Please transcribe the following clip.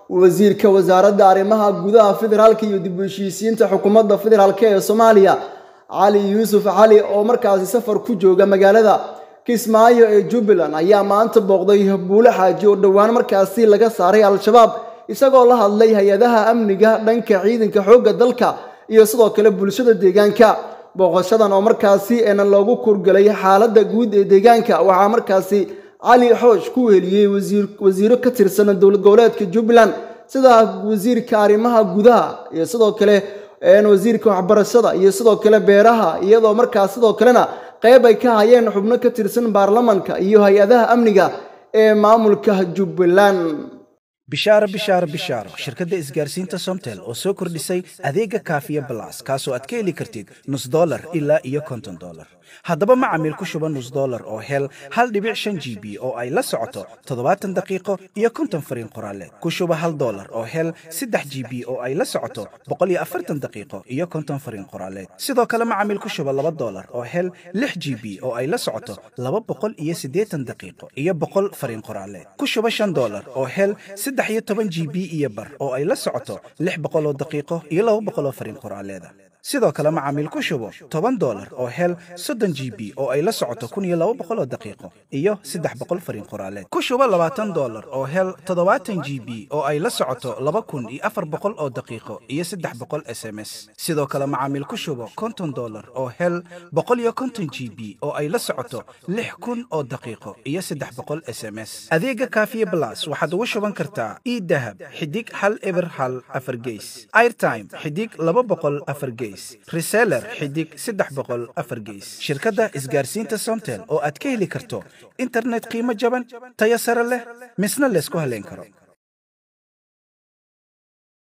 Wasiirka wasaaradda arrimaha gudaha federaalka iyo dib u heshiisiinta xukuumadda federaalk ee Soomaaliya, Cali Yuusuf Cali, oo markaasi safar ku jooga magaalada Kismaayo ee Jubbaland, ayaa maanta booqday Buulo Xaaji oo dhowaan markaasi laga saaray Al-Shabaab, isagoo la hadlay hay-adaha amniga, dhanka ciidanka xoogga dalka iyo sidoo kale bulshada deegaanka. Booqashadan oo markaasi eena loogu kurgalay xaaladda guud ee deegaanka, waxaa markaasi Cali Xoosh ku weheliyey wasiiro ka tirsan dowlad goboleedka Jubbaland, sida wasiirka arrimaha gudaha iyo sidoo kale wasiirka waxbarashada iyo sidoo kale beeraha, iyadoo markaas sidoo kalena qayb ay ka hayeen xubno ka tirsan baarlamanka iyo hay-adaha amniga ee maamulka Jubbaland. Bishaaro, bishaaro, bishaaro! Shirkadda isgaarsiinta Somtel oo soo kordhisay adeega Kaafiya Balas, kaasoo aad ka heli kartid nus dollar ilaa iyo $50. Haddaba macamil, ku shuba nus dollar oo hel 1.5 GB oo ay la socoto 70 daqiiqo iyo 50 fariin qoraaleed. Ku shuba $1 oo hel 3 GB oo ay la socoto 140 daqiiqo iyo 50 fariin qoraaleed. Sidoo kale macamil, ku shuba $2 oo hel 6 GB oo ay la socoto 280 daqiiqo iyo 100 fariin qoraaleed. Ku shuba $5 oo hel 13 GB iyo bar oo ay la socoto 600 oo daqiiqo iyo 200 oo fariin qoraaleeda. Sidoo kale macaamiil, ku shubo $10 oo hel 30 GB oo ay la socoto 1200 oo daqiiqo iyo 300 fariin qoraaleed. Ku shubo $20 oo hel 70 GB oo ay la socoto 2400 oo daqiiqo iyo 300 SMS. Sidoo kale macaamiil, ku shubo $50 oo hel 150 GB oo ay la socoto 6000 oo daqiiqo iyo 300 SMS. Adeega Kaafiye Blas waxaad ugu shuban kartaa eDahab xidig 101 4 geys, airtime xidig 200 4 geys, reseller xidig 300 4 geys. Shirkadda isgaarsiinta Somtel oo aad ka heli karto internet qiimo jaban, tayo sare leh, misna laysku haleyn karo.